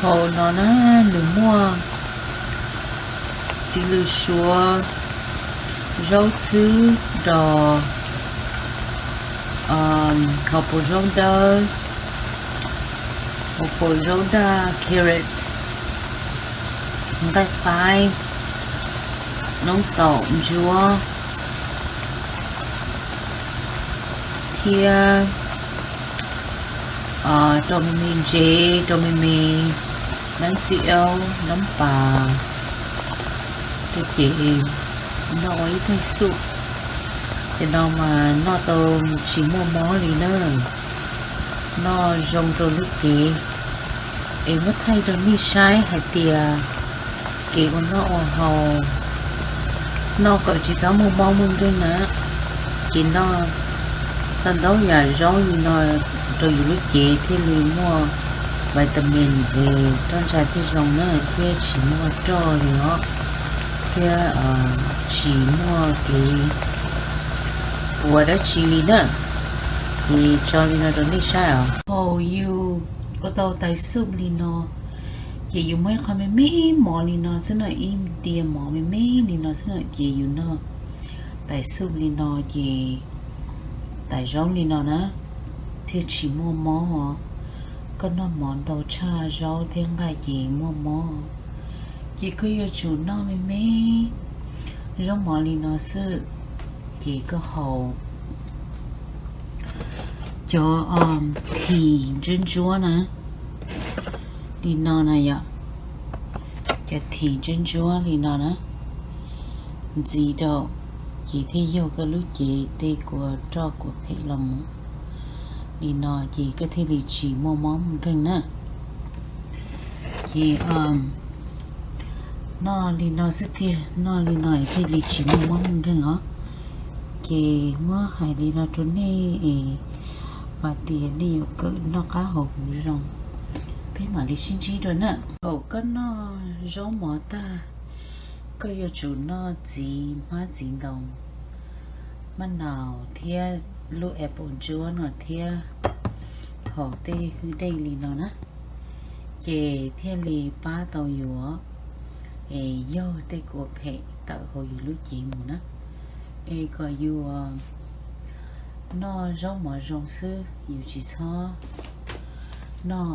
Hauv no na, nws muaj txiv lws suav, zaub txhwb, dos, hauv paus zaub dawb, hauv paus zaub daj, carrots, nqaij qaib, noob taum ntsuab, thiab rau me me ntsev, rau me me neeb xi aub, noob pas, rau ces noj ua ib tag xuj. Ces no mas noj tau tsis muaj mob li na. Noj zoo rau lub cev. Es muab thaij rau nej saib hais tias kev ua noj ua haus, noj kom tsis txhob muaj mob muaj nkeeg na. Ces noj tau ntau yam zaub li no rau yus lub cev thiaj li muaj vitamin es roj ntsha thiaj zoo na, thiab tsis muaj roj li os, thiab tsis muaj kev puas dab tsi li na. Ces tso li no rau nej saib os. Thaum yus ua tau tais xuj li no, ces yus muab ib qho me me mov li no xwb na, ib diav mov me me li no xwb na, ces yus noj tais xuj li no ces tais zaub li no na, thiaj tsis muaj mob os. Koj noj mov ntau tshaj zaub thiab nqaij ces muaj mob. Ces koj yuav tsum noj me me zaub mov li no xwb. Ces koj haus cov thim ntsuab ntsuab na, li no na yom, cov thim ntsuab ntsuab li no na, ntxiv rau, ces thiaj yaug koj lub cev tej kua roj kua phem los mus. Li no ces koj thiaj li tsis muaj mob muaj nkeeg na. Ces noj li no xwb tiag, noj li no es thiaj li tsis muaj mob muaj nkeeg os. Ces muab hais li no rau nej es vam tias nej yuav kawm noj qab haus huv zoo. Peb mam li sib ntsib dua na. Thaum koj noj zaub mov tag, koj yuav tsum noj txiv hmab txiv ntoo, maj naus thiab lub apple ntsuab no thiab haus tej hwj dej li no na, ces thiaj li pab tau yus es yaug tej kua phem tawm hauv yus lub cev mus na. Es kom yus noj zaub mov zoo xwb, yus tsis txhob noj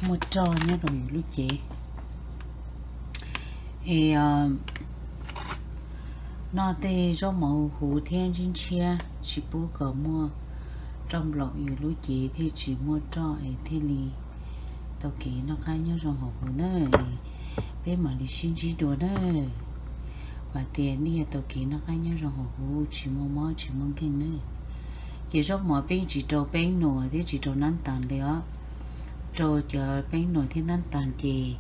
muaj roj nyob rau yus lub cev. Es noj tej zaub mov huv huv thiab ntshiab ntshiab, tsis pub kom muaj roj nplaum yus lub cev thiaj tsis muaj roj es thiaj li tau kev noj qab nyob zoo hauv huv na. Peb mam li sib ntsib dua na. Vam tias nej yuav tau kev noj qab nyob zoo hauv huv, tsis muaj mob tsis muaj nkeeg na. Ces zaub mov peb tsis rau peeb nuam thiab tsis rau nab tas li os. Rau cov peeb nuam thiab nab tas ces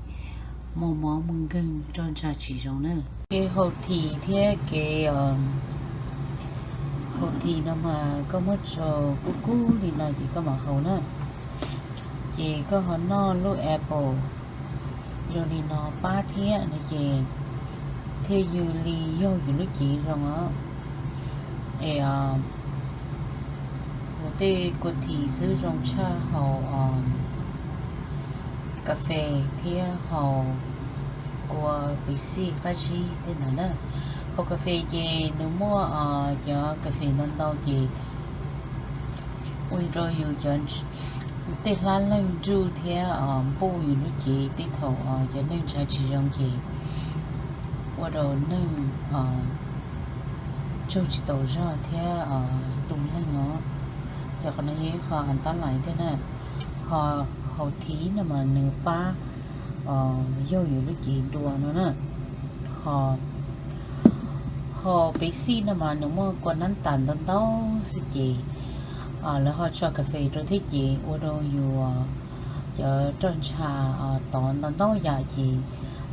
muaj mob muaj nkeeg, roj ntsha tsis zoo na. Kev haus thim thiab kev haus thim no mas koj muab tso kub kub li no ces koj mam haus na. Ces koj ho noj lub apple zoo li no pab thiab no ces thiaj li yaug yus lub cev zoo os. Es haus tej kua thim xwb zoo tshaj haus kas fes thiab haus kua pev xij qab zib tej ntawd na. Haus kas fes ces nws muaj cov kas fes ntau ntau ces ua rau yus cov tej hlab leeg nruj thiab npuj yus lub cev tej thaum cov neeg ntshav tsis zoo ces ua rau neeg tsaug tsis taus zog thiab tu leeg os. Ces qhov no yog ib qho an tab lais thiab na. Ho haus thim no mas nws pab yaug yus lub cev dua no na. Ho haus pev xij no mas nws muaj kua nab tas ntau ntau xwb ces lawv ho tso kas fes rau thiab ces ua rau yus cov roj ntsha tov ntau ntau yam ces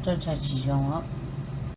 roj ntsha tsis zoo os.